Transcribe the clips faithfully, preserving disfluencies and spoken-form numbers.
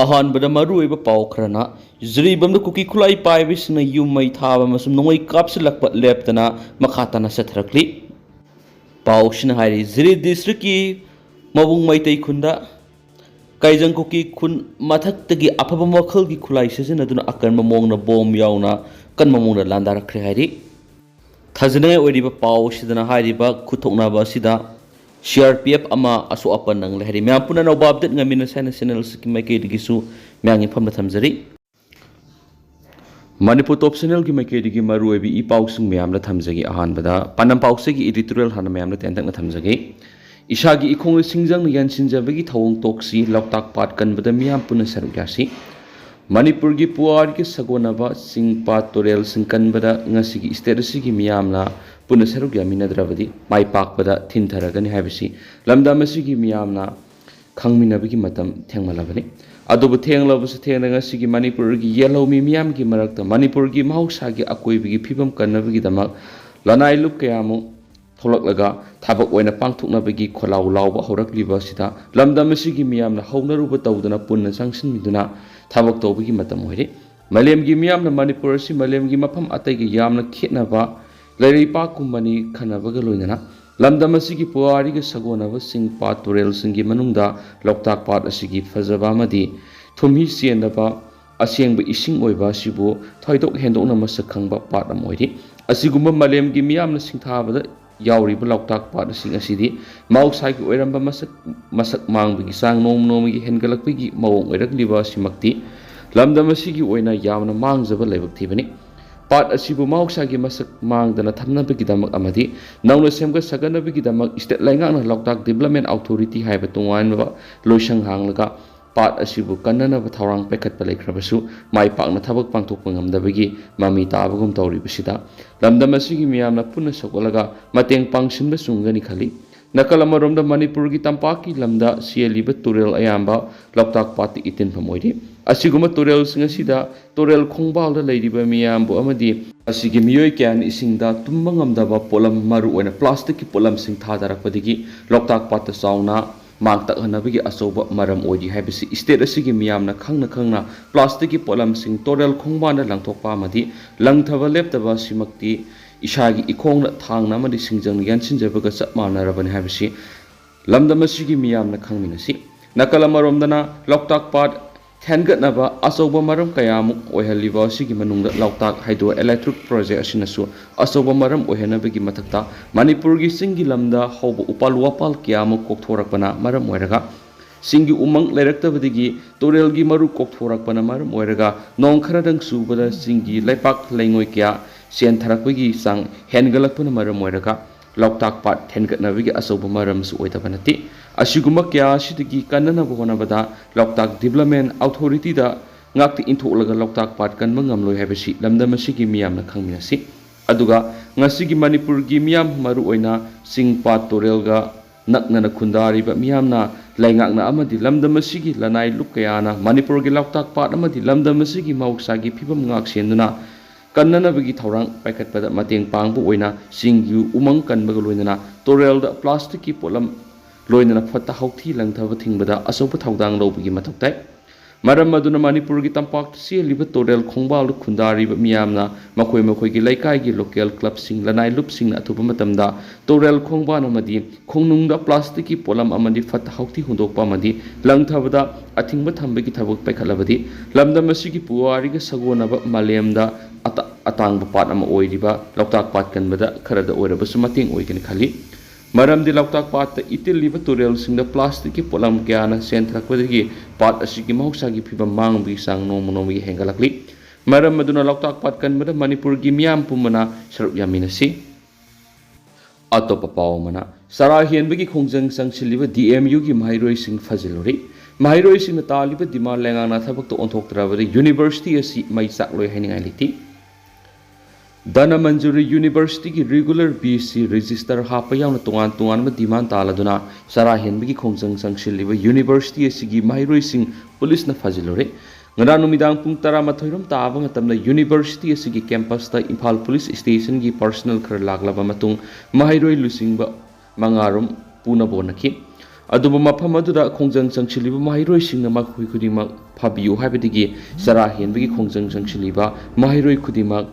ꯑꯍꯥꯟꯕꯗ ꯃꯔꯨꯑꯣꯏꯕ ꯄꯥꯎ ꯈꯔꯅ, ꯖꯤꯔꯤꯕꯥꯝꯗ ꯀꯨꯀꯤ ꯈꯨꯠꯂꯥꯏ ꯄꯥꯏꯕꯁꯤꯡꯅ ꯌꯨꯝ ꯃꯩ ꯊꯥꯕ ꯑꯃꯁꯨꯡ ꯅꯣꯡꯃꯩ ꯀꯥꯞꯁꯤꯜꯂꯛꯄ ꯂꯦꯞꯇꯅ ꯃꯈꯥ ꯇꯥꯅ ꯆꯠꯊꯔꯛꯂꯤ꯫ ꯄꯥꯎꯁꯤꯅ ꯍꯥꯏꯔꯤ, ꯖꯤꯔꯤ ꯗꯤꯁꯇ꯭ꯔꯤꯛꯀꯤ ꯃꯕꯨꯡ ꯃꯩꯇꯩ ꯈꯨꯟꯗ ꯀꯥꯏꯖꯪ ꯀꯨꯀꯤ ꯈꯨꯟ ꯃꯊꯛꯇꯒꯤ ꯑꯐꯕ ꯃꯈꯜꯒꯤ ꯈꯨꯠꯂꯥꯏ ꯁꯤꯖꯤꯟꯅꯗꯨꯅ ꯑꯀꯟꯕ ꯃꯑꯣꯡꯗ ꯕꯣꯝ ꯌꯥꯎꯅ ꯀꯟꯕ ꯃꯑꯣꯡꯗ ꯂꯥꯟꯗꯥꯔꯛꯈ꯭ꯔꯦ ꯍꯥꯏꯔꯤ꯫ ꯊꯥꯖꯅꯤꯡꯉꯥꯏ ꯑꯣꯏꯔꯤꯕ ꯄꯥꯎ ꯑꯁꯤꯗꯅ ꯍꯥꯏꯔꯤꯕ ꯈꯨꯠꯊꯣꯛꯅꯕ ꯑꯁꯤꯗ ꯁꯤ ꯑꯥꯔ ꯄꯤ ꯑꯦꯐ ꯑꯃ ꯑꯁꯣꯛ ꯑꯄꯟ ꯅꯪꯂꯦ ꯍꯥꯏꯔꯤ꯫ ꯃꯌꯥꯝ ꯄꯨꯟꯅ ꯑꯅꯧꯕ ꯑꯞꯗꯦꯠ ꯉꯥꯏꯃꯤꯟꯅꯁꯦ ꯍꯥꯏꯅ ꯆꯦꯅꯦꯜ ꯑꯁꯤꯒꯤ ꯃꯥꯏꯀꯩꯗꯒꯤꯁꯨ ꯃꯌꯥꯝꯒꯤ ꯃꯐꯝꯗ ꯊꯝꯖꯔꯤ꯫ ꯃꯅꯤꯄꯨꯔ ꯇꯣꯞ ꯆꯦꯅꯦꯜꯒꯤ ꯃꯥꯏꯀꯩꯗꯒꯤ ꯃꯔꯨꯑꯣꯏꯕ ꯏ ꯄꯥꯎꯁꯤꯡ ꯃꯌꯥꯝꯗ ꯊꯝꯖꯒꯦ꯫ ꯑꯍꯥꯟꯕꯗ ꯄꯥꯟꯗꯝ ꯄꯥꯎꯆꯦꯒꯤ ꯏꯗꯤꯇꯣꯔꯤꯌꯦꯜ ꯍꯥꯟꯅ ꯃꯌꯥꯝꯗ ꯇꯦꯟꯇꯛꯅ ꯊꯝꯖꯒꯦ꯫ ꯏꯁꯥꯒꯤ ꯏꯈꯣꯡꯗ ꯁꯤꯡꯖꯪꯅ ꯌꯥꯟꯁꯤꯟꯖꯕꯒꯤ ꯊꯧꯑꯣꯡ ꯇꯣꯛꯁꯤ, ꯂꯣꯛꯇꯥꯛ ꯄꯥꯠ ꯀꯟꯕꯗ ꯃꯤꯌꯥꯝ ꯄꯨꯟꯅ ꯁꯔꯨꯛ ꯌꯥꯁꯤ꯫ ꯃꯅꯤꯄꯨꯔꯒꯤ ꯄꯨꯋꯥꯔꯤꯒꯤ ꯁꯥꯒꯣꯟꯅꯕ ꯆꯤꯡ ꯄꯥꯠ ꯇꯨꯔꯦꯜꯁꯤꯡ ꯀꯟꯕꯗ ꯉꯁꯤꯒꯤ ꯁ꯭ꯇꯦꯠ ꯑꯁꯤꯒꯤ ꯃꯤꯌꯥꯝꯅ ꯄꯨꯟꯅ ꯁꯔꯨꯛ ꯌꯥꯃꯤꯟꯅꯗ꯭ꯔꯕꯗꯤ ꯃꯥꯏ ꯄꯥꯛꯄꯗ ꯊꯤꯟꯊꯔꯒꯅꯤ ꯍꯥꯏꯕꯁꯤ ꯂꯝꯗꯝ ꯑꯁꯤꯒꯤ ꯃꯤꯌꯥꯝꯅ ꯈꯪꯃꯤꯟꯅꯕꯒꯤ ꯃꯇꯝ ꯊꯦꯡꯃꯜꯂꯕꯅꯤ꯫ ꯑꯗꯨꯕꯨ ꯊꯦꯡꯂꯕꯁꯨ ꯊꯦꯡꯅ ꯉꯁꯤꯒꯤ ꯃꯅꯤꯄꯨꯔꯒꯤ ꯌꯦꯜꯍꯧꯃꯤ ꯃꯤꯌꯥꯝꯒꯤ ꯃꯔꯛꯇ ꯃꯅꯤꯄꯨꯔꯒꯤ ꯃꯍꯧꯁꯥꯒꯤ ꯑꯀꯣꯏꯕꯒꯤ ꯐꯤꯕꯝ ꯀꯟꯅꯕꯒꯤꯗꯃꯛ ꯂꯅꯥꯏ ꯂꯨꯞ ꯀꯌꯥꯃꯨꯛ ꯊꯣꯛꯂꯛꯂꯒ ꯊꯕꯛ ꯑꯣꯏꯅ ꯄꯥꯡꯊꯣꯛꯅꯕꯒꯤ ꯈꯣꯜꯂꯥꯎ ꯂꯥꯎꯕ ꯍꯧꯔꯛꯂꯤꯕ ꯑꯁꯤꯗ ꯂꯝꯗꯝ ꯑꯁꯤꯒꯤ ꯃꯤꯌꯥꯝꯅ ꯍꯧꯅꯔꯨꯕ ꯇꯧꯗꯅ ꯄꯨꯟꯅ ꯆꯪꯁꯤꯟꯃꯤꯗꯨꯅ ꯊꯕꯛ ꯇꯧꯕꯒꯤ ꯃꯇꯝ ꯑꯣꯏꯔꯦ꯫ ꯃꯥꯂꯦꯝꯒꯤ ꯃꯤꯌꯥꯝꯅ ꯃꯅꯤꯄꯨꯔ ꯑꯁꯤ ꯃꯥꯂꯦꯝꯒꯤ ꯃꯐꯝ ꯑꯇꯩꯒ ꯌꯥꯝꯅ ꯈꯦꯠꯅꯕ ꯂꯩꯔꯩꯄꯥꯛꯀꯨꯝꯕꯅꯤ ꯈꯟꯅꯕꯒ ꯂꯣꯏꯅꯅ ꯂꯝꯗꯝ ꯑꯁꯤꯒꯤ ꯄꯨꯋꯥꯔꯤꯒ ꯁꯥꯒꯣꯟꯅꯕ ꯆꯤꯡ ꯄꯥꯠ ꯇꯨꯔꯦꯜꯁꯤꯡꯒꯤ ꯃꯅꯨꯡꯗ ꯂꯣꯛꯇꯥꯛ ꯄꯥꯠ ꯑꯁꯤꯒꯤ ꯐꯖꯕ ꯑꯃꯗꯤ ꯊꯨꯝꯍꯤ ꯆꯦꯟꯗꯕ ꯑꯁꯦꯡꯕ ꯏꯁꯤꯡ ꯑꯣꯏꯕ ꯑꯁꯤꯕꯨ ꯊꯣꯏꯗꯣꯛ ꯍꯦꯟꯗꯣꯛꯅ ꯃꯁꯛ ꯈꯪꯕ ꯄꯥꯠ ꯑꯃ ꯑꯣꯏꯔꯤ꯫ ꯑꯁꯤꯒꯨꯝꯕ ꯃꯥꯂꯦꯝꯒꯤ ꯃꯤꯌꯥꯝꯅ ꯁꯤꯡꯊꯥꯕꯗ ꯌꯥꯎꯔꯤꯕ ꯂꯣꯛꯇꯥꯛ ꯄꯥꯠꯁꯤꯡ ꯑꯁꯤꯗꯤ ꯃꯍꯧꯁꯥꯒꯤ ꯑꯣꯏꯔꯝꯕ ꯃꯁꯛ, ꯃꯁꯛ ꯃꯥꯡꯕꯒꯤ ꯆꯥꯡ ꯅꯣꯡꯃ ꯅꯣꯡꯃꯒꯤ ꯍꯦꯟꯒꯠꯂꯛꯄꯒꯤ ꯃꯑꯣꯡ ꯑꯣꯏꯔꯛꯂꯤꯕ ꯑꯁꯤꯃꯛꯇꯤ ꯂꯝꯗꯝ ꯑꯁꯤꯒꯤ ꯑꯣꯏꯅ ꯌꯥꯝꯅ ꯃꯥꯡꯖꯕ ꯂꯥꯏꯕꯛ ꯊꯤꯕꯅꯤ꯫ ꯄꯥꯠ ꯑꯁꯤꯕꯨ ꯃꯍꯧꯁꯥꯒꯤ ꯃꯁꯛ ꯃꯥꯡꯗꯅ ꯊꯝꯅꯕꯒꯤꯗꯃꯛ ꯑꯃꯗꯤ ꯅꯧꯅ ꯁꯦꯝꯒꯠ ꯁꯥꯒꯠꯅꯕꯒꯤꯗꯃꯛ ꯁ꯭ꯇꯦꯠ ꯂꯩꯉꯥꯛꯅ ꯂꯣꯛꯇꯥꯛ ꯗꯤꯕꯂꯞꯃꯦꯟ ꯑꯣꯊꯣꯔꯤꯇꯤ ꯍꯥꯏꯕ ꯇꯣꯉꯥꯟꯕ ꯂꯣꯏꯁꯪ ꯍꯥꯡꯂꯒ ꯄꯥꯠ ꯑꯁꯤꯕꯨ ꯀꯟꯅꯅꯕ ꯊꯧꯔꯥꯡ ꯄꯥꯏꯈꯠꯄ ꯂꯩꯈ꯭ꯔꯕꯁꯨ ꯃꯥꯏ ꯄꯥꯛꯅ ꯊꯕꯛ ꯄꯥꯡꯊꯣꯛꯄ ꯉꯝꯗꯕꯒꯤ ꯃꯃꯤ ꯇꯥꯕꯒꯨꯝ ꯇꯧꯔꯤꯕꯁꯤꯗ ꯂꯝꯗꯝ ꯑꯁꯤꯒꯤ ꯃꯤꯌꯥꯝꯅ ꯄꯨꯟꯅ ꯁꯧꯒꯠꯂꯒ ꯃꯇꯦꯡ ꯄꯥꯡꯁꯤꯟꯕ ꯆꯨꯝꯒꯅꯤ ꯈꯜꯂꯤ꯫ ꯅꯥꯀꯜ ꯑꯃꯔꯣꯝꯗ ꯃꯅꯤꯄꯨꯔꯒꯤ ꯇꯝꯄꯥꯛꯀꯤ ꯂꯝꯗ ꯆꯦꯜꯂꯤꯕ ꯇꯨꯔꯦꯜ ꯑꯌꯥꯝꯕ ꯂꯣꯛꯇꯥꯛ ꯄꯥꯠꯇ ꯏꯇꯤꯟꯐꯝ ꯑꯣꯏꯔꯤ꯫ ꯑꯁꯤꯒꯨꯝꯕ ꯇꯨꯔꯦꯜꯁꯤꯡ ꯑꯁꯤꯗ ꯇꯨꯔꯦꯜ ꯈꯣꯡꯕꯥꯜꯗ ꯂꯩꯔꯤꯕ ꯃꯤꯌꯥꯝꯕꯨ ꯑꯃꯗꯤ ꯑꯁꯤꯒꯤ ꯃꯤꯑꯣꯏ ꯀꯌꯥꯅ ꯏꯁꯤꯡꯗ ꯇꯨꯝꯕ ꯉꯝꯗꯕ ꯄꯣꯠꯂꯝ, ꯃꯔꯨꯑꯣꯏꯅ ꯄ꯭ꯂꯥꯁꯇꯤꯛꯀꯤ ꯄꯣꯠꯂꯝꯁꯤꯡ ꯊꯥꯗꯔꯛꯄꯗꯒꯤ ꯂꯣꯛꯇꯥꯛ ꯄꯥꯠꯇ ꯆꯥꯎꯅ ꯃꯥꯡ ꯇꯥꯛꯍꯟꯅꯕꯒꯤ ꯑꯆꯧꯕ ꯃꯔꯝ ꯑꯣꯏꯔꯤ ꯍꯥꯏꯕꯁꯤ state ꯑꯁꯤꯒꯤ ꯃꯤꯌꯥꯝꯅ ꯈꯪꯅ ꯈꯪꯅ plasticꯀꯤ ꯄꯣꯠꯂꯝꯁꯤꯡ ꯇꯨꯔꯦꯜ ꯈꯣꯡꯕꯥꯟꯗ ꯂꯪꯊꯣꯛꯄ ꯑꯃꯗꯤ ꯂꯪꯊꯕ ꯂꯦꯞꯇꯕ ꯑꯁꯤꯃꯛꯇꯤ ꯏꯁꯥꯒꯤ ꯏꯈꯣꯡꯅ ꯊꯥꯡꯅ ꯑꯃꯗꯤ ꯁꯤꯡꯖꯪꯅ ꯌꯥꯟꯁꯤꯟꯖꯕꯒ ꯆꯞ ꯃꯥꯟꯅꯔꯕꯅꯤ ꯍꯥꯏꯕꯁꯤ ꯂꯝꯗꯝ ꯑꯁꯤꯒꯤ ꯃꯤꯌꯥꯝꯅ ꯈꯪꯃꯤꯟꯅꯁꯤ꯫ ꯅꯥꯀꯜ ꯑꯃꯔꯣꯝꯗꯅ ꯂꯣꯛꯇꯥꯛ ꯄꯥꯠ ꯊꯦꯟꯒꯠꯅꯕ ꯑꯆꯧꯕ ꯃꯔꯝ ꯀꯌꯥ ꯑꯃ ꯑꯣꯏꯍꯜꯂꯤꯕ ꯑꯁꯤꯒꯤ ꯃꯅꯨꯡꯗ ꯂꯣꯛꯇꯥꯛ hydroelectric project ꯑꯁꯤꯅꯁꯨ ꯑꯆꯧꯕ ꯃꯔꯝ ꯑꯣꯏꯍꯟꯅꯕꯒꯤ ꯃꯊꯛꯇ ꯃꯅꯤꯄꯨꯔꯒꯤ ꯆꯤꯡꯒꯤ ꯂꯝꯗ ꯍꯧꯕ ꯎꯄꯥꯜ ꯋꯥꯄꯥꯜ ꯀꯌꯥ ꯑꯃ ꯀꯣꯛꯊꯣꯔꯛꯄꯅ ꯃꯔꯝ ꯑꯣꯏꯔꯒ ꯆꯤꯡꯒꯤ ꯎꯃꯪ ꯂꯩꯔꯛꯇꯕꯗꯒꯤ ꯇꯨꯔꯦꯜꯒꯤ ꯃꯔꯨ ꯀꯣꯛꯊꯣꯔꯛꯄꯅ ꯃꯔꯝ ꯑꯣꯏꯔꯒ ꯅꯣꯡ ꯈꯔꯗꯪ ꯆꯨꯕꯗ ꯆꯤꯡꯒꯤ ꯂꯩꯄꯥꯛ ꯂꯩꯉꯣꯏ ꯀꯌꯥ ꯆꯦꯟꯊꯔꯛꯄꯒꯤ ꯆꯥꯡ ꯍꯦꯟꯒꯠꯂꯛꯄꯅ ꯃꯔꯝ ꯑꯣꯏꯔꯒ ꯂꯣꯛꯇꯥꯛ ꯄꯥꯠ ꯊꯦꯟꯒꯠꯅꯕꯒꯤ ꯑꯆꯧꯕ ꯃꯔꯝꯁꯨ ꯑꯣꯏꯗꯕ ꯅꯠꯇꯦ꯫ ꯑꯁꯤꯒꯨꯝꯕ ꯀꯌꯥ ꯑꯁꯤꯗꯒꯤ ꯀꯟꯅꯅꯕ ꯍꯣꯠꯅꯕꯗ ꯂꯣꯛꯇꯥꯛ Development Authorityꯗ ꯉꯥꯛꯇ ꯏꯟꯊꯣꯛꯂꯒ ꯂꯣꯛꯇꯥꯛ ꯄꯥꯠ ꯀꯟꯕ ꯉꯝꯂꯣꯏ ꯍꯥꯏꯕꯁꯤ ꯂꯝꯗꯝ ꯑꯁꯤꯒꯤ ꯃꯤꯌꯥꯝꯅ ꯈꯪꯃꯤꯟꯅꯁꯤ꯫ ꯑꯗꯨꯒ ꯉꯁꯤꯒꯤ ꯃꯅꯤꯄꯨꯔꯒꯤ ꯃꯤꯌꯥꯝ, ꯃꯔꯨꯑꯣꯏꯅ ꯆꯤꯡ ꯄꯥꯠ ꯇꯨꯔꯦꯜꯒ ꯅꯛꯅꯅ ꯈꯨꯟꯗꯥꯔꯤꯕ ꯃꯤꯌꯥꯝꯅ ꯂꯩꯉꯥꯛꯅ ꯑꯃꯗꯤ ꯂꯝꯗꯝ ꯑꯁꯤꯒꯤ ꯂꯅꯥꯏ ꯂꯨꯞ ꯀꯌꯥꯅ ꯃꯅꯤꯄꯨꯔꯒꯤ ꯂꯣꯛꯇꯥꯛ ꯄꯥꯠ ꯑꯃꯗꯤ ꯂꯝꯗꯝ ꯑꯁꯤꯒꯤ ꯃꯍꯧꯁꯥꯒꯤ ꯐꯤꯕꯝ ꯉꯥꯛ ꯁꯦꯟꯗꯨꯅ ꯀꯟꯅꯅꯕꯒꯤ ꯊꯧꯔꯥꯡ ꯄꯥꯏꯈꯠꯄꯗ ꯃꯇꯦꯡ ꯄꯥꯡꯕ ꯑꯣꯏꯅ ꯆꯤꯡꯒꯤ ꯎꯃꯪ ꯀꯟꯕꯒ ꯂꯣꯏꯅꯅ ꯇꯨꯔꯦꯜꯗ plasticꯀꯤ ꯄꯣꯠꯂꯝ ꯂꯣꯏꯅꯅ ꯐꯠꯇ ꯍꯥꯎꯊꯤ ꯂꯪꯊꯕ ꯊꯤꯡꯕꯗ ꯑꯆꯧꯕ ꯊꯧꯗꯥꯡ ꯂꯧꯕꯒꯤ ꯃꯊꯧ ꯇꯥꯏ꯫ ꯃꯔꯝ ꯑꯗꯨꯅ ꯃꯅꯤꯄꯨꯔꯒꯤ ꯇꯝꯄꯥꯛꯇ ꯆꯦꯜꯂꯤꯕ ꯇꯨꯔꯦꯜ ꯈꯣꯡꯕꯥꯜꯗ ꯈꯨꯟꯗꯥꯔꯤꯕ ꯃꯤꯌꯥꯝꯅ ꯃꯈꯣꯏ ꯃꯈꯣꯏꯒꯤ ꯂꯩꯀꯥꯏꯒꯤ local clubꯁꯤꯡ, ꯂꯅꯥꯏ ꯂꯨꯞꯁꯤꯡꯅ ꯑꯊꯨꯕ ꯃꯇꯝꯗ ꯇꯨꯔꯦꯜ ꯈꯣꯡꯕꯥꯟ ꯑꯃꯗꯤ ꯈꯣꯡꯅꯨꯡꯗ plasticꯀꯤ ꯄꯣꯠꯂꯝ ꯑꯃꯗꯤ ꯐꯠꯇ ꯍꯥꯎꯊꯤ ꯍꯨꯟꯗꯣꯛꯄ ꯑꯃꯗꯤ ꯂꯪꯊꯕꯗ ꯑꯊꯤꯡꯕ ꯊꯝꯕꯒꯤ ꯊꯕꯛ ꯄꯥꯏꯈꯠꯂꯕꯗꯤ ꯂꯝꯗꯝ ꯑꯁꯤꯒꯤ ꯄꯨꯋꯥꯔꯤꯒ ꯁꯥꯒꯣꯟꯅꯕ ꯃꯥꯂꯦꯝꯗ ꯑꯇ-, ꯑꯇꯥꯡꯕ ꯄꯥꯠ ꯑꯃ ꯑꯣꯏꯔꯤꯕ ꯂꯣꯛꯇꯥꯛ ꯄꯥꯠ ꯀꯟꯕꯗ ꯈꯔꯗ ꯑꯣꯏꯔꯕꯁꯨ ꯃꯇꯦꯡ ꯑꯣꯏꯒꯅꯤ ꯈꯜꯂꯤ꯫ ꯃꯔꯝꯗꯤ ꯂꯣꯛꯇꯥꯛ ꯄꯥꯠꯇ ꯏꯇꯤꯜꯂꯤꯕ ꯇꯨꯔꯦꯜꯁꯤꯡꯗ plasticꯀꯤ ꯄꯣꯠꯂꯝ ꯀꯌꯥꯅ ꯆꯦꯟꯊꯔꯛꯄꯗꯒꯤ ꯄꯥꯠ ꯑꯁꯤꯒꯤ ꯃꯍꯧꯁꯥꯒꯤ ꯐꯤꯕꯝ ꯃꯥꯡꯕꯒꯤ ꯆꯥꯡ ꯅꯣꯡꯃ ꯅꯣꯡꯃꯒꯤ ꯍꯦꯟꯒꯠꯂꯛꯂꯤ꯫ ꯃꯔꯝ ꯑꯗꯨꯅ ꯂꯣꯛꯇꯥꯛ ꯄꯥꯠ ꯀꯟꯕꯗ ꯃꯅꯤꯄꯨꯔꯒꯤ ꯃꯤꯌꯥꯝ ꯄꯨꯝꯕꯅ ꯁꯔꯨꯛ ꯌꯥꯃꯤꯟꯅꯁꯤ꯫ ꯑꯇꯣꯞꯄ ꯄꯥꯎ ꯑꯃꯅ, ꯆꯔꯥ ꯍꯦꯟꯕꯒꯤ ꯈꯣꯡꯖꯪ ꯆꯪꯁꯤꯜꯂꯤꯕ DMUꯒꯤ ꯃꯍꯩꯔꯣꯏꯁꯤꯡ ꯐꯥꯖꯤꯜꯂꯨꯔꯦ꯫ ꯃꯍꯩꯔꯣꯏꯁꯤꯡꯅ ꯇꯥꯜꯂꯤꯕ demand ꯂꯩꯉꯥꯛꯅ ꯊꯕꯛꯇ ꯑꯣꯟꯊꯣꯛꯇ꯭ꯔꯕꯗꯤ university ꯑꯁꯤ ꯃꯩ ꯆꯥꯛꯂꯣꯏ ꯍꯥꯏꯅꯤꯡꯉꯥꯏ ꯂꯩꯇꯦ꯫ ꯙꯅꯃꯟꯖꯨꯔꯤ universityꯒꯤ regular BC register ꯍꯥꯞꯄ ꯌꯥꯎꯅ ꯇꯣꯉꯥꯟ ꯇꯣꯉꯥꯟꯕ demand ꯇꯥꯜꯂꯗꯨꯅ ꯆꯔꯥ ꯍꯦꯟꯕꯒꯤ ꯈꯣꯡꯖꯪ ꯆꯪꯁꯤꯜꯂꯤꯕ university ꯑꯁꯤꯒꯤ ꯃꯍꯩꯔꯣꯏꯁꯤꯡ ꯄꯨꯂꯤꯁꯅ ꯐꯥꯖꯤꯜꯂꯨꯔꯦ꯫ ꯉꯔꯥꯡ ꯅꯨꯃꯤꯗꯥꯡ ꯄꯨꯡ ꯇꯔꯥꯃꯥꯊꯣꯏ ꯔꯣꯝ ꯇꯥꯕ ꯃꯇꯝꯗ university ꯑꯁꯤꯒꯤ campusꯇ ꯏꯝꯐꯥꯜ police stationꯒꯤ personnel ꯈꯔ ꯂꯥꯛꯂꯕ ꯃꯇꯨꯡ ꯃꯍꯩꯔꯣꯏ ꯂꯨꯆꯤꯡꯕ ꯃꯉꯥ ꯔꯣꯝ ꯄꯨꯅꯕ ꯍꯣꯠꯅꯈꯤ꯫ ꯑꯗꯨꯕꯨ ꯃꯐꯝ ꯑꯗꯨꯗ ꯈꯣꯡꯖꯪ ꯆꯪꯁꯤꯜꯂꯤꯕ ꯃꯍꯩꯔꯣꯏꯁꯤꯡꯅ ꯃꯈꯣꯏ ꯈꯨꯗꯤꯡꯃꯛ ꯐꯥꯕꯤꯌꯨ ꯍꯥꯏꯕꯗꯒꯤ ꯆꯔꯥ ꯍꯦꯟꯕꯒꯤ ꯈꯣꯡꯖꯪ ꯆꯪꯁꯤꯜꯂꯤꯕ ꯃꯍꯩꯔꯣꯏ ꯈꯨꯗꯤꯡꯃꯛ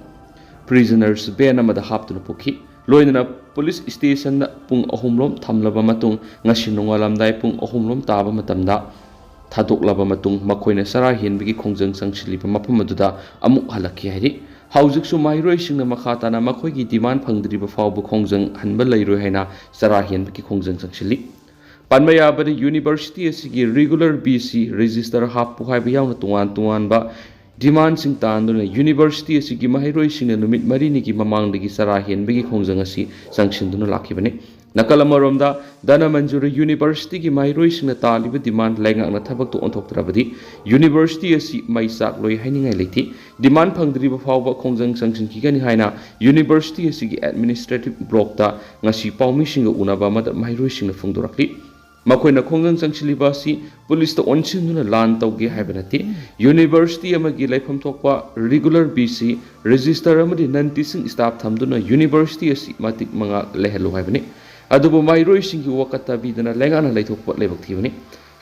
prisoners van ꯑꯃꯗ ꯍꯥꯞꯇꯨꯅ ꯄꯨꯈꯤ꯫ ꯂꯣꯏꯅꯅ ꯄꯨꯂꯤꯁ ꯁ꯭ꯇꯦꯁꯟꯗ ꯄꯨꯡ ꯑꯍꯨꯝ ꯔꯣꯝ ꯊꯝꯂꯕ ꯃꯇꯨꯡ, ꯉꯁꯤ ꯅꯣꯡꯉꯥꯜꯂꯝꯗꯥꯏ ꯄꯨꯡ ꯑꯍꯨꯝ ꯔꯣꯝ ꯇꯥꯕ ꯃꯇꯝꯗ ꯊꯥꯗꯣꯛꯂꯕ ꯃꯇꯨꯡ, ꯃꯈꯣꯏꯅ ꯆꯔꯥ ꯍꯦꯟꯕꯒꯤ ꯈꯣꯡꯖꯪ ꯆꯪꯁꯤꯜꯂꯤꯕ ꯃꯐꯝ ꯑꯗꯨꯗ ꯑꯃꯨꯛ ꯍꯜꯂꯛꯈꯤ ꯍꯥꯏꯔꯤ꯫ ꯍꯧꯖꯤꯛꯁꯨ ꯃꯍꯩꯔꯣꯏꯁꯤꯡꯅ ꯃꯈꯥ ꯇꯥꯅ ꯃꯈꯣꯏꯒꯤ demand ꯐꯪꯗ꯭ꯔꯤꯕ ꯐꯥꯎꯕ ꯈꯣꯡꯖꯪ ꯍꯟꯕ ꯂꯩꯔꯣꯏ ꯍꯥꯏꯅ ꯆꯔꯥ ꯍꯦꯟꯕꯒꯤ ꯈꯣꯡꯖꯪ ꯆꯪꯁꯤꯜꯂꯤ꯫ ꯄꯟꯕ ꯌꯥꯕꯗꯤ, university ꯑꯁꯤꯒꯤ regular VC register ꯍꯥꯞꯄꯨ ꯍꯥꯏꯕ ꯌꯥꯎꯅ ꯇꯣꯉꯥꯟ ꯇꯣꯉꯥꯟꯕ demandꯁꯤꯡ ꯇꯥꯟꯗꯨꯅ university ꯑꯁꯤꯒꯤ ꯃꯍꯩꯔꯣꯏꯁꯤꯡꯅ ꯅꯨꯃꯤꯠ ꯃꯔꯤꯅꯤꯒꯤ ꯃꯃꯥꯡꯗꯒꯤ ꯆꯔꯥ ꯍꯦꯟꯕꯒꯤ ꯈꯣꯡꯖꯪ ꯑꯁꯤ ꯆꯪꯁꯤꯟꯗꯨꯅ ꯂꯥꯛꯈꯤꯕꯅꯤ꯫ ꯅꯥꯀꯜ ꯑꯃꯔꯣꯝꯗ, ꯙꯅꯃꯟꯖꯨꯔꯤ universityꯒꯤ ꯃꯍꯩꯔꯣꯏꯁꯤꯡꯅ ꯇꯥꯜꯂꯤꯕ demand ꯂꯩꯉꯥꯛꯅ ꯊꯕꯛꯇ ꯑꯣꯟꯊꯣꯛꯇ꯭ꯔꯕꯗꯤ university ꯑꯁꯤ ꯃꯩ ꯆꯥꯛꯂꯣꯏ ꯍꯥꯏꯅꯤꯡꯉꯥꯏ ꯂꯩꯇꯦ꯫ Demand ꯐꯪꯗ꯭ꯔꯤꯕ ꯐꯥꯎꯕ ꯈꯣꯡꯖꯪ ꯆꯪꯁꯤꯟꯈꯤꯒꯅꯤ ꯍꯥꯏꯅ university ꯑꯁꯤꯒꯤ administrative blockꯇ ꯉꯁꯤ ꯄꯥꯎꯃꯤꯁꯤꯡꯒ ꯎꯅꯕ ꯑꯃꯗ ꯃꯍꯩꯔꯣꯏꯁꯤꯡꯅ ꯐꯣꯡꯗꯣꯔꯛꯂꯤ꯫ ꯃꯈꯣꯏꯅ ꯈꯣꯡꯖꯪ ꯆꯪꯁꯤꯜꯂꯤꯕ ꯑꯁꯤ ꯄꯨꯂꯤꯁꯇ ꯑꯣꯟꯁꯤꯟꯗꯨꯅ ꯂꯥꯟ ꯇꯧꯒꯦ ꯍꯥꯏꯕ ꯅꯠꯇꯦ꯫ University ꯑꯃꯒꯤ ꯂꯩꯐꯝ ꯊꯣꯛꯄ regular VC register ꯑꯃꯗꯤ non teaching staff ꯊꯝꯗꯨꯅ university ꯑꯁꯤ ꯃꯇꯤꯛ ꯃꯉꯥ ꯂꯩꯍꯜꯂꯨ ꯍꯥꯏꯕꯅꯤ꯫ ꯑꯗꯨꯕꯨ ꯃꯍꯩꯔꯣꯏꯁꯤꯡꯒꯤ ꯋꯥꯀꯠ ꯇꯥꯕꯤꯗꯅ ꯂꯩꯉꯥꯛꯅ ꯂꯩꯊꯣꯛꯄ ꯂꯥꯏꯕꯛ ꯊꯤꯕꯅꯤ꯫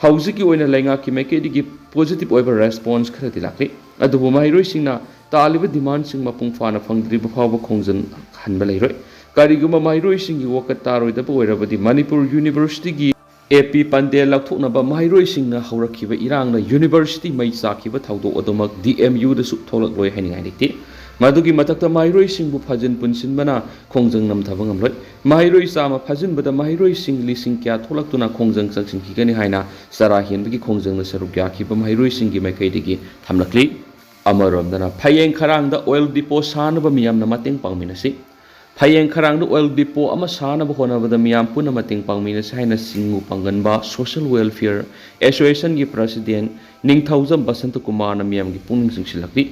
ꯍꯧꯖꯤꯛꯀꯤ ꯑꯣꯏꯅ ꯂꯩꯉꯥꯛꯀꯤ ꯃꯥꯏꯀꯩꯗꯒꯤ positive ꯑꯣꯏꯕ response ꯈꯔꯗꯤ ꯂꯥꯛꯂꯤ꯫ ꯑꯗꯨꯕꯨ ꯃꯍꯩꯔꯣꯏꯁꯤꯡꯅ ꯇꯥꯜꯂꯤꯕ demandꯁꯤꯡ ꯃꯄꯨꯡ ꯐꯥꯅ ꯐꯪꯗ꯭ꯔꯤꯕ ꯐꯥꯎꯕ ꯈꯣꯡꯖꯪ ꯍꯟꯕ ꯂꯩꯔꯣꯏ꯫ ꯀꯔꯤꯒꯨꯝꯕ ꯃꯍꯩꯔꯣꯏꯁꯤꯡꯒꯤ ꯋꯥꯀꯠ ꯇꯥꯔꯣꯏꯗꯕ ꯑꯣꯏꯔꯕꯗꯤ ꯃꯅꯤꯄꯨꯔ universityꯒꯤ AP ꯄꯥꯟꯗꯦꯜ ꯂꯧꯊꯣꯛꯅꯕ ꯃꯍꯩꯔꯣꯏꯁꯤꯡꯅ ꯍꯧꯔꯛꯈꯤꯕ ꯏꯔꯥꯡꯅ university ꯃꯩ ꯆꯥꯛꯈꯤꯕ ꯊꯧꯗꯣꯛ ꯑꯗꯨꯃꯛ DMUꯗꯁꯨ ꯊꯣꯛꯂꯛꯂꯣꯏ ꯍꯥꯏꯅꯤꯡꯉꯥꯏ ꯂꯩꯇꯦ꯫ ꯃꯗꯨꯒꯤ ꯃꯊꯛꯇ ꯃꯍꯩꯔꯣꯏꯁꯤꯡꯕꯨ ꯐꯥꯖꯤꯟ ꯄꯨꯟꯁꯤꯟꯕꯅ ꯈꯣꯡꯖꯪ ꯅꯝꯊꯕ ꯉꯝꯂꯣꯏ꯫ ꯃꯍꯩꯔꯣꯏ ꯆꯥꯝꯃ ꯐꯥꯖꯤꯟꯕꯗ ꯃꯍꯩꯔꯣꯏꯁꯤꯡ ꯂꯤꯁꯤꯡ ꯀꯌꯥ ꯊꯣꯛꯂꯛꯇꯨꯅ ꯈꯣꯡꯖꯪ ꯆꯪꯁꯤꯟꯈꯤꯒꯅꯤ ꯍꯥꯏꯅ ꯆꯔꯥ ꯍꯦꯟꯕꯒꯤ ꯈꯣꯡꯖꯪꯗ ꯁꯔꯨꯛ ꯌꯥꯈꯤꯕ ꯃꯍꯩꯔꯣꯏꯁꯤꯡꯒꯤ ꯃꯥꯏꯀꯩꯗꯒꯤ ꯊꯝꯂꯛꯂꯤ꯫ ꯑꯃꯔꯣꯝꯗꯅ ꯐꯌꯦꯡ ꯈꯔꯥꯡꯗ oil depot ꯁꯥꯅꯕ ꯃꯤꯌꯥꯝꯅ ꯃꯇꯦꯡ ꯄꯥꯡꯃꯤꯟꯅꯁꯤ꯫ ꯐꯌꯦꯡ ꯈꯔꯥꯡꯗ oil depot ꯑꯃ ꯁꯥꯅꯕ ꯍꯣꯠꯅꯕꯗ ꯃꯤꯌꯥꯝ ꯄꯨꯟꯅ ꯃꯇꯦꯡ ꯄꯥꯡꯃꯤꯟꯅꯁꯤ ꯍꯥꯏꯅ ꯁꯤꯡꯎ ꯄꯥꯡꯒꯟꯕ social welfare associationꯒꯤ president ꯅꯤꯡꯊꯧꯖꯝ ꯕꯁꯟꯇ ꯀꯨꯃꯥꯔꯅ ꯃꯤꯌꯥꯝꯒꯤ ꯄꯨꯛꯅꯤꯡ ꯆꯤꯡꯁꯤꯜꯂꯛꯂꯤ꯫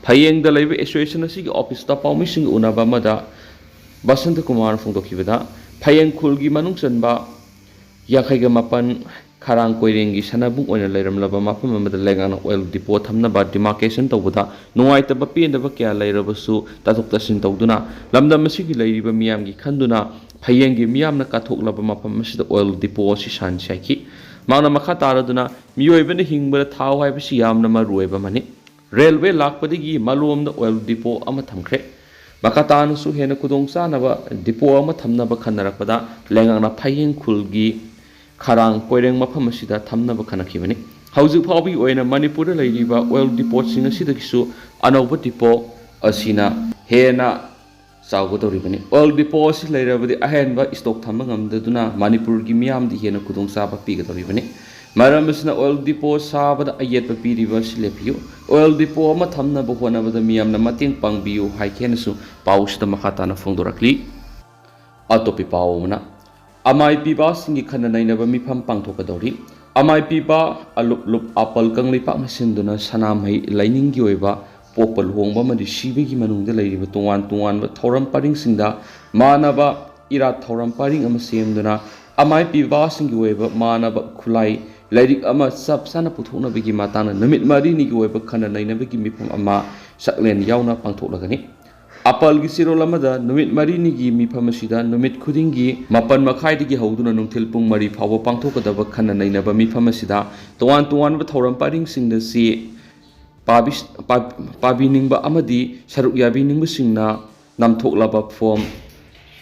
ꯐꯌꯦꯡꯗ ꯂꯩꯕ association ꯑꯁꯤꯒꯤ officeꯇ ꯄꯥꯎꯃꯤꯁꯤꯡꯒ ꯎꯅꯕ ꯑꯃꯗ ꯕꯁꯟꯇ ꯀꯨꯃꯥꯔꯅ ꯐꯣꯡꯗꯣꯛꯈꯤꯕꯗ, ꯐꯌꯦꯡ ꯈꯨꯜꯒꯤ ꯃꯅꯨꯡ ꯆꯟꯕ ꯌꯥꯡꯈꯩꯒ ꯃꯥꯄꯟ ꯈꯔꯥꯡ ꯀꯣꯏꯔꯦꯡꯒꯤ ꯁꯅꯥꯕꯨꯡ ꯑꯣꯏꯅ ꯂꯩꯔꯝꯂꯕ ꯃꯐꯝ ꯑꯃꯗ ꯂꯩꯉꯥꯛꯅ oil depot ꯊꯝꯅꯕ demarcation ꯇꯧꯕꯗ ꯅꯨꯡꯉꯥꯏꯇꯕ ꯄꯦꯟꯗꯕ ꯀꯌꯥ ꯂꯩꯔꯕꯁꯨ ꯇꯥꯊꯣꯛ ꯇꯥꯁꯤꯟ ꯇꯧꯗꯨꯅ ꯂꯝꯗꯝ ꯑꯁꯤꯒꯤ ꯂꯩꯔꯤꯕ ꯃꯤꯌꯥꯝꯒꯤ ꯈꯟꯗꯨꯅ ꯐꯌꯦꯡꯒꯤ ꯃꯤꯌꯥꯝꯅ ꯀꯠꯊꯣꯛꯂꯕ ꯃꯐꯝ ꯑꯁꯤꯗ oil depot ꯑꯁꯤ ꯁꯥꯟꯁꯤ ꯍꯥꯏꯈꯤ꯫ ꯃꯍꯥꯛꯅ ꯃꯈꯥ ꯇꯥꯔꯗꯨꯅ, ꯃꯤꯑꯣꯏꯕꯅ ꯍꯤꯡꯕꯗ ꯊꯥꯎ ꯍꯥꯏꯕꯁꯤ ꯌꯥꯝꯅ ꯃꯔꯨ ꯑꯣꯏꯕ ꯑꯃꯅꯤ꯫ ꯔꯦꯜꯋꯦ ꯂꯥꯛꯄꯗꯒꯤ ꯃꯂꯣꯝꯗ oil depot ꯑꯃ ꯊꯝꯈ꯭ꯔꯦ꯫ ꯃꯈꯥ ꯇꯥꯅꯁꯨ ꯍꯦꯟꯅ ꯈꯨꯗꯣꯡ ꯆꯥꯅꯕ depot ꯑꯃ ꯊꯝꯅꯕ ꯈꯟꯅꯔꯛꯄꯗ ꯂꯩꯉꯥꯛꯅ ꯐꯌꯦꯡ ꯈꯨꯜꯒꯤ ꯈꯔꯥꯡ ꯀꯣꯏꯔꯦꯡ ꯃꯐꯝ ꯑꯁꯤꯗ ꯊꯝꯅꯕ ꯈꯟꯅꯈꯤꯕꯅꯤ꯫ ꯍꯧꯖꯤꯛ ꯐꯥꯎꯕꯒꯤ ꯑꯣꯏꯅ ꯃꯅꯤꯄꯨꯔꯗ ꯂꯩꯔꯤꯕ oil depotꯁꯤꯡ ꯑꯁꯤꯗꯒꯤꯁꯨ ꯑꯅꯧꯕ depot ꯑꯁꯤꯅ ꯍꯦꯟꯅ ꯆꯥꯎꯒꯗꯧꯔꯤꯕꯅꯤ꯫ Oil depot ꯑꯁꯤ ꯂꯩꯔꯕꯗꯤ ꯑꯍꯦꯟꯕ stock ꯊꯝꯕ ꯉꯝꯗꯗꯨꯅ ꯃꯅꯤꯄꯨꯔꯒꯤ ꯃꯤꯌꯥꯝꯗꯤ ꯍꯦꯟꯅ ꯈꯨꯗꯣꯡꯆꯥꯕ ꯄꯤꯒꯗꯧꯔꯤꯕꯅꯤ꯫ ꯃꯔꯝ ꯑꯁꯤꯅ oil depot ꯁꯥꯕꯗ ꯑꯌꯦꯠꯄ ꯄꯤꯔꯤꯕ ꯑꯁꯤ ꯂꯦꯞꯄꯤꯌꯨ꯫ Oil depot ꯑꯃ ꯊꯝꯅꯕ ꯍꯣꯠꯅꯕꯗ ꯃꯤꯌꯥꯝꯅ ꯃꯇꯦꯡ ꯄꯥꯡꯕꯤꯌꯨ ꯍꯥꯏꯈꯤ ꯍꯥꯏꯅꯁꯨ ꯄꯥꯎꯁꯤꯗ ꯃꯈꯥ ꯇꯥꯅ ꯐꯣꯡꯗꯣꯔꯛꯂꯤ꯫ ꯑꯇꯣꯞꯄ ꯄꯥꯎ ꯑꯃꯅ, ꯑꯃꯥꯏ ꯄꯤꯕꯥꯁꯤꯡꯒꯤ ꯈꯟꯅ ꯅꯩꯅꯕ ꯃꯤꯐꯝ ꯄꯥꯡꯊꯣꯛꯀꯗꯧꯔꯤ꯫ ꯑꯃꯥꯏ ꯄꯤꯕꯥ ꯑꯂꯨꯞ ꯂꯨꯞ ꯑꯄꯜ ꯀꯪꯂꯩꯄꯥꯛꯅ ꯁꯤꯟꯗꯨꯅ ꯁꯅꯥꯃꯍꯤ ꯂꯥꯏꯅꯤꯡꯒꯤ ꯑꯣꯏꯕ ꯄꯣꯛꯄ, ꯂꯨꯍꯣꯡꯕ ꯑꯃꯗꯤ ꯁꯤꯕꯒꯤ ꯃꯅꯨꯡꯗ ꯂꯩꯔꯤꯕ ꯇꯣꯉꯥꯟ ꯇꯣꯉꯥꯟꯕ ꯊꯧꯔꯝ ꯄꯔꯤꯡꯁꯤꯡꯗ ꯃꯥꯟꯅꯕ ꯏꯔꯥꯠ ꯊꯧꯔꯝ ꯄꯔꯤꯡ ꯑꯃ ꯁꯦꯝꯗꯨꯅ ꯑꯃꯥꯏ ꯄꯤꯕꯥꯁꯤꯡꯒꯤ ꯑꯣꯏꯕ ꯃꯥꯟꯅꯕ ꯈꯨꯠꯂꯥꯏ ꯂꯥꯏꯔꯤꯛ ꯑꯃ ꯆꯞ ꯆꯥꯅ ꯄꯨꯊꯣꯛꯅꯕꯒꯤ ꯃꯇꯥꯡꯗ ꯅꯨꯃꯤꯠ ꯃꯔꯤꯅꯤꯒꯤ ꯑꯣꯏꯕ ꯈꯟꯅ ꯅꯩꯅꯕꯒꯤ ꯃꯤꯐꯝ ꯑꯃ ꯁꯛꯂꯦꯟ ꯌꯥꯎꯅ ꯄꯥꯡꯊꯣꯛꯂꯒꯅꯤ꯫ ꯑꯄꯜꯒꯤ ꯆꯦꯔꯣꯜ ꯑꯃꯗ ꯅꯨꯃꯤꯠ ꯃꯔꯤꯅꯤꯒꯤ ꯃꯤꯐꯝ ꯑꯁꯤꯗ ꯅꯨꯃꯤꯠ ꯈꯨꯗꯤꯡꯒꯤ ꯃꯥꯄꯟ ꯃꯈꯥꯏꯗꯒꯤ ꯍꯧꯗꯨꯅ ꯅꯨꯡꯊꯤꯜ ꯄꯨꯡ ꯃꯔꯤ ꯐꯥꯎꯕ ꯄꯥꯡꯊꯣꯛꯀꯗꯕ ꯈꯟꯅ ꯅꯩꯅꯕ ꯃꯤꯐꯝ ꯑꯁꯤꯗ ꯇꯣꯉꯥꯟ ꯇꯣꯉꯥꯟꯕ ꯊꯧꯔꯝ ꯄꯔꯤꯡꯁꯤꯡꯗ ꯆꯦ ꯄꯥꯕꯤ-, ꯄꯥ-, ꯄꯥꯕꯤꯅꯤꯡꯕ ꯑꯃꯗꯤ ꯁꯔꯨꯛ ꯌꯥꯕꯤꯅꯤꯡꯕꯁꯤꯡꯅ ꯅꯝꯊꯣꯛꯂꯕ form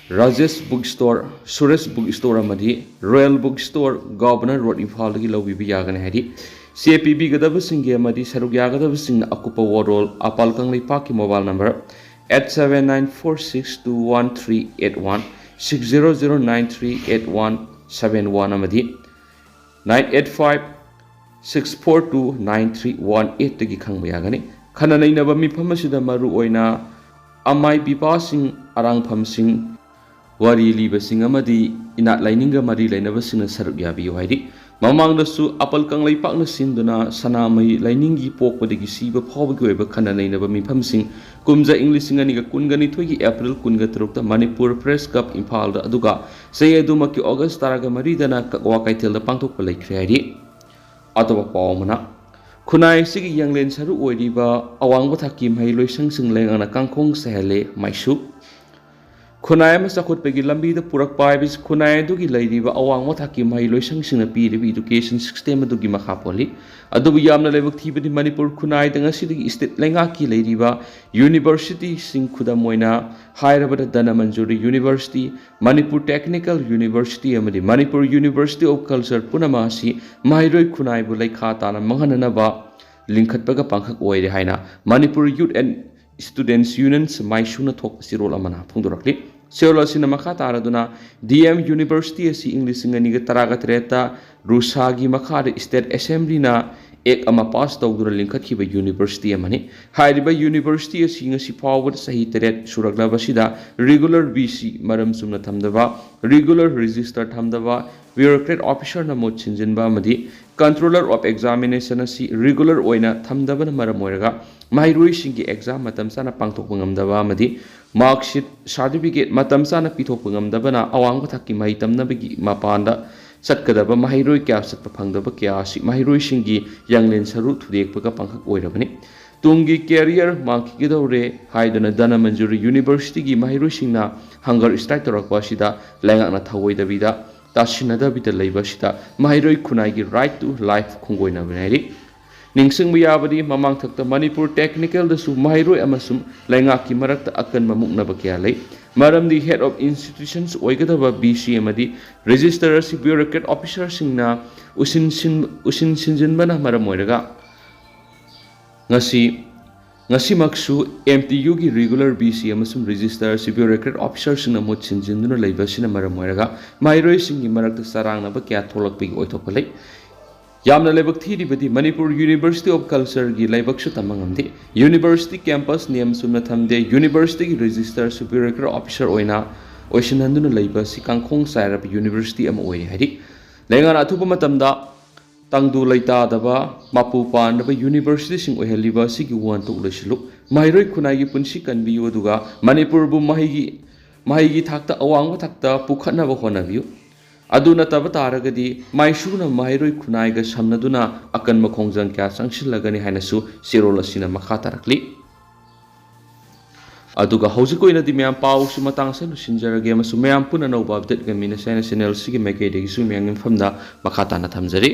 Rajesh Book Store, Suresh Book Store ꯑꯃꯗꯤ Royal Book Store, Governor Road, ꯏꯝꯐꯥꯜꯗꯒꯤ ꯂꯧꯕꯤꯕ ꯌꯥꯒꯅꯤ ꯍꯥꯏꯔꯤ꯫ ꯆꯦ ꯄꯤꯕꯤꯒꯗꯕꯁꯤꯡꯒꯤ ꯑꯃꯗꯤ ꯁꯔꯨꯛ ꯌꯥꯒꯗꯕꯁꯤꯡꯅ ꯑꯀꯨꯞꯄ ꯋꯥꯔꯣꯜ ꯑꯄꯥꯜ ꯀꯪꯂꯩꯄꯥꯛꯀꯤ mobile number eight seven nine four six two one three eight one, six zero zero nine three eight one seven one ꯑꯃꯗꯤ nine eight five six four two nine three one eight ꯇꯒꯤ ꯈꯪꯕ ꯌꯥꯒꯅꯤ꯫ ꯈꯟꯅ ꯅꯩꯅꯕ ꯃꯤꯐꯝ ꯑꯁꯤꯗ ꯃꯔꯨ ꯑꯣꯏꯅ ꯑꯃꯥꯏ ꯄꯤꯕꯥꯁꯤꯡ, ꯑꯔꯥꯡꯐꯝꯁꯤꯡ, ꯋꯥꯔꯤ ꯂꯤꯕꯁꯤꯡ ꯑꯃꯗꯤ ꯏꯅꯥꯠ ꯂꯥꯏꯅꯤꯡꯒ ꯃꯔꯤ ꯂꯩꯅꯕꯁꯤꯡꯅ ꯁꯔꯨꯛ ꯌꯥꯕꯤꯌꯨ ꯍꯥꯏꯔꯤ꯫ ꯃꯃꯥꯡꯗꯁꯨ ꯑꯄꯜ ꯀꯪꯂꯩꯄꯥꯛꯅ ꯁꯤꯟꯗꯨꯅ ꯁꯅꯥꯃꯍꯤ ꯂꯥꯏꯅꯤꯡꯒꯤ ꯄꯣꯛꯄꯗꯒꯤ ꯁꯤꯕ ꯐꯥꯎꯕꯒꯤ ꯑꯣꯏꯕ ꯈꯟꯅ ꯅꯩꯅꯕ ꯃꯤꯐꯝꯁꯤꯡ ꯀꯨꯝꯖꯥ ꯏꯪ ꯂꯤꯁꯤꯡ ꯑꯅꯤꯒ ꯀꯨꯟꯒ ꯅꯤꯊꯣꯏꯒꯤ April ꯀꯨꯟꯒ ꯇꯔꯨꯛꯇ ꯃꯅꯤꯄꯨꯔ Press Club ꯏꯝꯐꯥꯜꯗ, ꯑꯗꯨꯒ ꯆꯍꯤ ꯑꯗꯨꯃꯛꯀꯤ August ꯇꯔꯥꯒ ꯃꯔꯤꯗꯅ ꯀꯛꯋꯥ ꯀꯩꯊꯦꯜꯗ ꯄꯥꯡꯊꯣꯛꯄ ꯂꯩꯈ꯭ꯔꯦ ꯍꯥꯏꯔꯤ꯫ ꯑꯇꯣꯞꯄ ꯄꯥꯎ ꯑꯃꯅ, ꯈꯨꯟꯅꯥꯏ ꯑꯁꯤꯒꯤ ꯌꯥꯡꯂꯦꯟ ꯁꯔꯨ ꯑꯣꯏꯔꯤꯕ ꯑꯋꯥꯡꯕ ꯊꯥꯛꯀꯤ ꯃꯍꯩꯂꯣꯏꯁꯪꯁꯤꯡ ꯂꯩꯉꯥꯛꯅ ꯀꯥꯡꯈꯣꯡ ꯆꯥꯏꯍꯜꯂꯦ, ꯃꯥꯏꯁꯨ꯫ ꯈꯨꯟꯅꯥꯏ ꯑꯃ ꯆꯥꯎꯈꯠꯄꯒꯤ ꯂꯝꯕꯤꯗ ꯄꯨꯔꯛꯄ ꯍꯥꯏꯕꯁꯤ ꯈꯨꯟꯅꯥꯏ ꯑꯗꯨꯒꯤ ꯂꯩꯔꯤꯕ ꯑꯋꯥꯡ ꯃꯊꯥꯛꯀꯤ ꯃꯍꯩꯂꯣꯏꯁꯪꯁꯤꯡꯅ ꯄꯤꯔꯤꯕ education system ꯑꯗꯨꯒꯤ ꯃꯈꯥ ꯄꯣꯜꯂꯤ꯫ ꯑꯗꯨꯕꯨ ꯌꯥꯝꯅ ꯂꯥꯏꯕꯛ ꯊꯤꯕꯗꯤ ꯃꯅꯤꯄꯨꯔ ꯈꯨꯟꯅꯥꯏꯗ ꯉꯁꯤꯗꯒꯤ state ꯂꯩꯉꯥꯛꯀꯤ ꯂꯩꯔꯤꯕ universityꯁꯤꯡ, ꯈꯨꯗꯝ ꯑꯣꯏꯅ ꯍꯥꯏꯔꯕꯗ Dhanamanjuri University, Manipur Technical University ꯑꯃꯗꯤ ꯃꯅꯤꯄꯨꯔ University of Culture ꯄꯨꯝꯅꯃꯛ ꯑꯁꯤ ꯃꯍꯩꯔꯣꯏ ꯈꯨꯟꯅꯥꯏꯕꯨ ꯂꯩꯈꯥ ꯇꯥꯅ ꯃꯥꯡꯍꯟꯅꯅꯕ ꯂꯤꯡꯈꯠꯄꯒ ꯄꯥꯡꯈꯛ ꯑꯣꯏꯔꯦ ꯍꯥꯏꯅ Manipur Youth and Students Unions ꯃꯥꯏꯁꯨꯅ ꯊꯣꯛꯄ ꯆꯦꯔꯣꯜ ꯑꯃꯅ ꯐꯣꯡꯗꯣꯔꯛꯂꯤ꯫ ꯆꯦꯔꯣꯜ ꯑꯁꯤꯅ ꯃꯈꯥ ꯇꯥꯔꯗꯨꯅ, D M University ꯑꯁꯤ ꯏꯪ ꯂꯤꯁꯤꯡ ꯑꯅꯤꯒ ꯇꯔꯥꯒ ꯇꯔꯦꯠꯇ ꯔꯨꯁꯥꯒꯤ ꯃꯈꯥꯗ state assemblyꯅ act ꯑꯃ pass ꯇꯧꯗꯨꯅ ꯂꯤꯡꯈꯠꯈꯤꯕ university ꯑꯃꯅꯤ꯫ ꯍꯥꯏꯔꯤꯕ university ꯑꯁꯤ ꯉꯁꯤ ꯐꯥꯎꯕꯗ ꯆꯍꯤ ꯇꯔꯦꯠ ꯁꯨꯔꯛꯂꯕꯁꯤꯗ regular V C ꯃꯔꯝ ꯆꯨꯝꯅ ꯊꯝꯗꯕ, regular register ꯊꯝꯗꯕ, bureaucrat officerꯅ ꯃꯍꯨꯠ ꯁꯤꯟꯖꯤꯟꯕ ꯑꯃꯗꯤ Controller of Examination ꯑꯁꯤ regular ꯑꯣꯏꯅ ꯊꯝꯗꯕꯅ ꯃꯔꯝ ꯑꯣꯏꯔꯒ ꯃꯍꯩꯔꯣꯏꯁꯤꯡꯒꯤ exam ꯃꯇꯝ ꯆꯥꯅ ꯄꯥꯡꯊꯣꯛꯄ ꯉꯝꯗꯕ ꯑꯃꯗꯤ mark sheet, certificate ꯃꯇꯝ ꯆꯥꯅ ꯄꯤꯊꯣꯛꯄ ꯉꯝꯗꯕꯅ ꯑꯋꯥꯡꯕ ꯊꯥꯛꯀꯤ ꯃꯍꯩ ꯇꯝꯅꯕꯒꯤ ꯃꯄꯥꯟꯗ ꯆꯠꯀꯗꯕ ꯃꯍꯩꯔꯣꯏ ꯀꯌꯥ ꯆꯠꯄ ꯐꯪꯗꯕ ꯀꯌꯥ ꯑꯁꯤ ꯃꯍꯩꯔꯣꯏꯁꯤꯡꯒꯤ ꯌꯥꯡꯂꯦꯟ ꯁꯔꯨ ꯊꯨꯗꯦꯛꯄꯒ ꯄꯥꯡꯈꯛ ꯑꯣꯏꯔꯕꯅꯤ꯫ ꯇꯨꯡꯒꯤ career ꯃꯥꯡꯈꯤꯒꯗꯧꯔꯦ ꯍꯥꯏꯗꯨꯅ ꯙꯅꯃꯟꯖꯨꯔꯤ Universityꯒꯤ ꯃꯍꯩꯔꯣꯏꯁꯤꯡꯅ hunger strike ꯇꯧꯔꯛꯄ ꯑꯁꯤꯗ ꯂꯩꯉꯥꯛꯅ ꯊꯧꯑꯣꯏꯗꯕꯤꯗ, ꯇꯥꯁꯤꯟꯅꯗꯕꯤꯗ ꯂꯩꯕ ꯑꯁꯤꯗ ꯃꯍꯩꯔꯣꯏ ꯈꯨꯟꯅꯥꯏꯒꯤ right to life ꯈꯣꯡꯒꯣꯏꯅꯕꯅꯤ ꯍꯥꯏꯔꯤ꯫ ꯅꯤꯡꯁꯤꯡꯕ ꯌꯥꯕꯗꯤ, ꯃꯃꯥꯡꯊꯛꯇ ꯃꯅꯤꯄꯨꯔ Technicalꯗꯁꯨ ꯃꯍꯩꯔꯣꯏ ꯑꯃꯁꯨꯡ ꯂꯩꯉꯥꯛꯀꯤ ꯃꯔꯛꯇ ꯑꯀꯟꯕ ꯃꯨꯛꯅꯕ ꯀꯌꯥ ꯂꯩ꯫ ꯃꯔꯝꯗꯤ head of institutions ꯑꯣꯏꯒꯗꯕ V C ꯑꯃꯗꯤ register ꯑꯁꯤ bureaucrat officerꯁꯤꯡꯅ ꯎꯁꯤꯟ ꯁꯤꯟ-, ꯎꯁꯤꯟ ꯁꯤꯟꯖꯤꯟꯕꯅ ꯃꯔꯝ ꯑꯣꯏꯔꯒ ꯉꯁꯤ, ꯉꯁꯤꯃꯛꯁꯨ M T Uꯒꯤ regular V C ꯑꯃꯁꯨꯡ register ꯑꯁꯤ bureaucrat officerꯁꯤꯡꯅ ꯃꯍꯨꯠ ꯁꯤꯟꯖꯤꯟꯗꯨꯅ ꯂꯩꯕ ꯑꯁꯤꯅ ꯃꯔꯝ ꯑꯣꯏꯔꯒ ꯃꯍꯩꯔꯣꯏꯁꯤꯡꯒꯤ ꯃꯔꯛꯇ ꯆꯔꯥꯡꯅꯕ ꯀꯌꯥ ꯊꯣꯛꯂꯛꯄꯒꯤ ꯑꯣꯏꯊꯣꯛꯄ ꯂꯩ꯫ ꯌꯥꯝꯅ ꯂꯥꯏꯕꯛ ꯊꯤꯔꯤꯕꯗꯤ ꯃꯅꯤꯄꯨꯔ University of Cultureꯒꯤ ꯂꯥꯏꯕꯛꯁꯨ ꯇꯝꯕ ꯉꯝꯗꯦ꯫ University campus ꯅꯤꯌꯝ ꯆꯨꯝꯅ ꯊꯝꯗꯦ꯫ Universityꯒꯤ register ꯑꯁꯤ bureaucrat officer ꯑꯣꯏꯅ ꯑꯣꯏꯁꯤꯟꯍꯟꯗꯨꯅ ꯂꯩꯕ ꯑꯁꯤ ꯀꯥꯡꯈꯣꯡ ꯆꯥꯏꯔꯕ university ꯑꯃ ꯑꯣꯏꯔꯦ ꯍꯥꯏꯔꯤ꯫ ꯂꯩꯉꯥꯛꯅ ꯑꯊꯨꯕ ꯃꯇꯝꯗ ꯇꯪꯗꯨ ꯂꯩꯇꯥꯗꯕ, ꯃꯄꯨ ꯄꯥꯟꯗꯕ universityꯁꯤꯡ ꯑꯣꯏꯍꯜꯂꯤꯕ ꯑꯁꯤꯒꯤ ꯋꯥꯍꯟꯊꯣꯛ ꯂꯣꯏꯁꯤꯜꯂꯨ꯫ ꯃꯍꯩꯔꯣꯏ ꯈꯨꯟꯅꯥꯏꯒꯤ ꯄꯨꯟꯁꯤ ꯀꯟꯕꯤꯌꯨ, ꯑꯗꯨꯒ ꯃꯅꯤꯄꯨꯔꯕꯨ ꯃꯍꯩꯒꯤ, ꯃꯍꯩꯒꯤ ꯊꯥꯛꯇ ꯑꯋꯥꯡꯕ ꯊꯥꯛꯇ ꯄꯨꯈꯠꯅꯕ ꯍꯣꯠꯅꯕꯤꯌꯨ꯫ ꯑꯗꯨ ꯅꯠꯇꯕ ꯇꯥꯔꯒꯗꯤ ꯃꯥꯏꯁꯨꯅ ꯃꯍꯩꯔꯣꯏ ꯈꯨꯟꯅꯥꯏꯒ ꯁꯝꯅꯗꯨꯅ ꯑꯀꯟꯕ ꯈꯣꯡꯖꯪ ꯀꯌꯥ ꯆꯪꯁꯤꯜꯂꯒꯅꯤ ꯍꯥꯏꯅꯁꯨ ꯆꯦꯔꯣꯜ ꯑꯁꯤꯅ ꯃꯈꯥ ꯇꯥꯔꯛꯂꯤ꯫ ꯑꯗꯨꯒ ꯍꯧꯖꯤꯛ ꯑꯣꯏꯅꯗꯤ ꯃꯌꯥꯝ ꯄꯥꯎꯁꯤ ꯃꯇꯥꯡ ꯑꯁꯤꯗ ꯂꯣꯏꯁꯤꯟꯖꯔꯒꯦ ꯑꯃꯁꯨꯡ ꯃꯌꯥꯝ ꯄꯨꯟꯅ ꯑꯅꯧꯕ update ꯀꯟꯕꯤꯅꯁꯦ ꯍꯥꯏꯅ channel ꯑꯁꯤꯒꯤ ꯃꯥꯏꯀꯩꯗꯒꯤꯁꯨ ꯃꯌꯥꯝꯒꯤ ꯃꯐꯝꯗ ꯃꯈꯥ ꯇꯥꯅ ꯊꯝꯖꯔꯤ꯫